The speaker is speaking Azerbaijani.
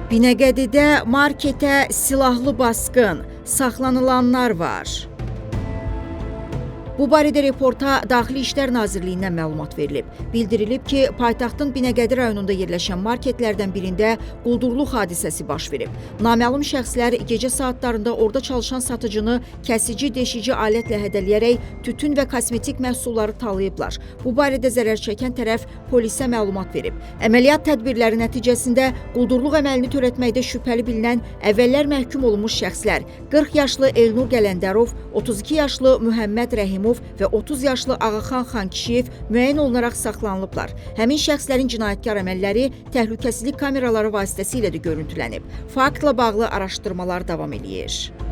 Binəqədidə marketə silahlı basqın, saxlanılanlar var. Bu barədə Reporta Daxili İşlər Nazirliyindən məlumat verilib. Bildirilib ki, paytaxtın Binəqədi rayonunda yerləşən marketlərdən birində quldurluq hadisəsi baş verib. Naməlum şəxslər gecə saatlarında orada çalışan satıcını kəsici, deşici alətlə hədələyərək tütün və kosmetik məhsulları talayıblar. Bu barədə zərər çəkən tərəf polisə məlumat verib. Əməliyyat tədbirləri nəticəsində quldurluq əməlini törətməkdə şübhəli bilinən əvvəllər məhkum olunmuş şəxslər 40 yaşlı Elnur Qələndərov, 32 yaşlı Məhəmməd Rəhimov və 30 yaşlı Ağaxan Xankişiyev müəyyən olunaraq saxlanılıblar. Həmin şəxslərin cinayətkar əməlləri təhlükəsizlik kameraları vasitəsilə də görüntülənib. Faktla bağlı araşdırmalar davam eləyir.